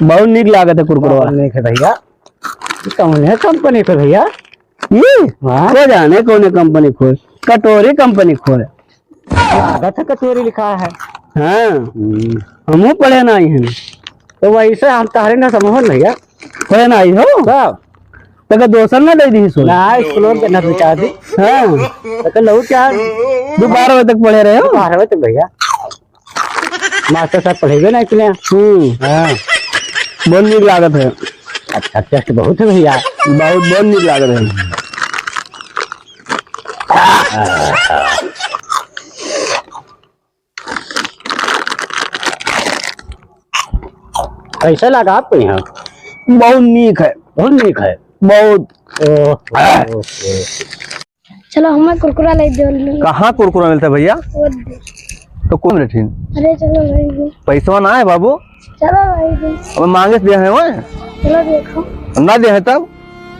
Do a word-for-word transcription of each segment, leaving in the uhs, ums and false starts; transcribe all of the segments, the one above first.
बहुत नीक लागत है कुरकुरवा। बहुत नीक है भैया। कौन है कंपनी के भैया? ई? हाँ। को जाने कौने कंपनी खोए, कटोरी कंपनी खोए। लागत है कटोरी लिखा है। हाँ। हम्म। हमहू पढ़े नाई हैं। तो वैसे हम तहरे ना समझो भैया। पढ़े नाई हो? कब? तका दोसर ना दे दी सो। ना, स्कूलों के ना बिता दी। हाँ। तका लऊ क्या? दो बारह बजे तक पढ़े रहे हो? बारह बजे तक भैया। मास्टर साहब पढ़ेबे नहीं किए। हम्म। हाँ। बहुत नीक लागत है। अच्छा, टेस्ट बहुत है भैया। बहुत, बहुत नीक लागत है। कैसे लगा आपको यहाँ? बहुत नीक है। बहुत नीक है। बहुत। ओह, ओह, ओह। चलो, हमें कुरकुरा ले दो। कहाँ कुरकुरा मिलता है भैया? वो दे। तो कौन बैठिन? अरे, चलो भाई। पैसवा ना है बाबू? चलो भाई। अब मांगे से दे है वो? चलो देखो। ना दे है तब?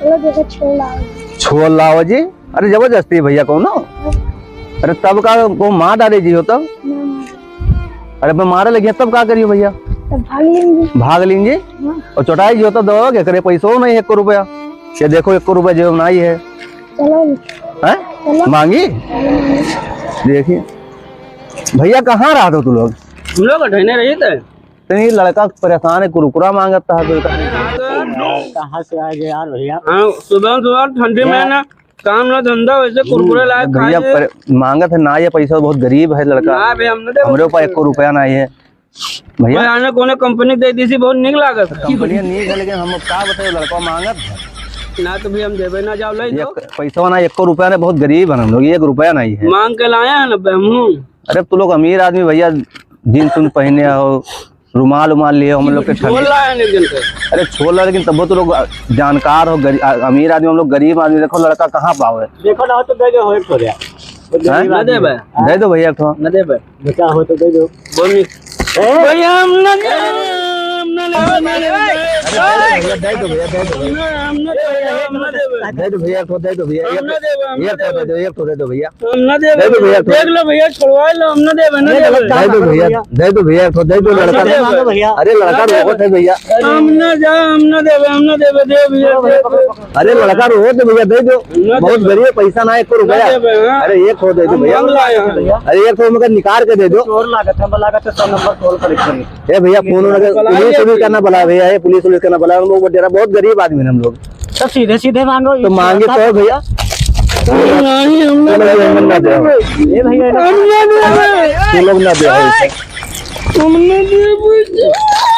चलो देखो, छोड़ लाओ। छोड़ लाओ जी। अरे, जबरदस्ती है भैया, कौनो? हाँ। अरे, तब का को मार डाले जी हो तब? ना, ना। अरे, मैं मारे लगी तब का करियो भैया? तब भाग लेंगे। भाग लेंगे? हाँ। और चोटाई जी हो तब दो, एकरे पैसो नहीं है, एक रुपया। ये देखो, एक रुपया जेब में नहीं है। चलो। हैं? चलो। मांगी? चलो, मांगी। देखिए। भैया, कहाँ रहत हो तू लोग? हम लोग अठैने रही थे। तो ये लड़का परेशान है, कुरकुरा मांगत था। कहाँ से आ गए यार भैया? हाँ, सुबह सुबह ठंडी में ना, काम ना धंधा, वैसे कुरकुरे लाए भैया। खाए। पर-, मांगत है ना, ये पैसा बहुत गरीब है लड़का। ना बे, हम ना देबे। हमरे ऊपर एको रुपया ना है। भैया। भैया ने कोनो कंपनी दे दी सी, बहुत नीक लागत है। कंपनी नीक है, लेकिन हम का बताए, लड़का मांगत है। ना तो भी हम देबे ना जाओ, ले ये जाओ। पैसा ना, एको रुपया ना, बहुत गरीब है हम लोग, एक रुपया नहीं है। मांग के लाया है ना बे हमहू। अरे तू लोग अमीर आदमी भैया, जींस उन्स पहने हो, रुमाल उमाल लिए हो, हम लोग के झोल ठंडी। लाया है लेकिन के। अरे झोल लाया, लेकिन तब तो लोग जानकार हो, गरी-, अ-, अमीर आदमी, हम लोग गरीब आदमी, देखो लड़का कहाँ पावे। देखो ना हो तो दे दो, हो एक ठो दे। हैं? ना देबे। दे दो भैया एक ठो। ना देबे। बेटा हो तो दे दो। बोल नहीं। ए? भैया, हम ना देबे, हम ना लेबे, ना लेबे। अरे, दे दो भैया, दे दो भैया। हम ना, हम ना देबे, हम ना देबे। दे दो भैया, एक ठो दे दो भैया। हम ना देबे, हम ना देबे। एक ठो दे दो, एक ठो दे दो भैया। हम ना देबे। दे दो भैया, एक ठो। देख लो भैया, छोड़वा लो, हम ना देबे, ना देबे। दे दो भैया, दे दो भैया, एक ठो दे दो, हम ना लड़का। देबे। अरे लड़का रोवत है भैया। हम ना जा, हम ना देबे, हम ना देबे, दे भैया, दे, दे। अरे लड़का रोवत है भैया, दे दो। ना देबे। बहुत गरीब, पैसा ना एको रुपया। ना देबे, हाँ। अरे एक ठो दे दो भैया। हम मांग लाए हैं। अरे एक ठो मगर निकाल के दे दो। चोर लागत है, लागत है, सौ नंबर कॉल करे। ए भैया, फोन उन के, पुलिस उलिस का ना बुलाए भैया, ये पुलिस उलिस का ना बुलाए, हम लोग जरा बहुत गरीब आदमी हैं हम लोग। तो सीधे सीधे मांगो, तो मांगे तो भैया। नहीं, हम ना देबे। ए भैया, हम ना देबे। तू लोग ना दे। हम ना देबे।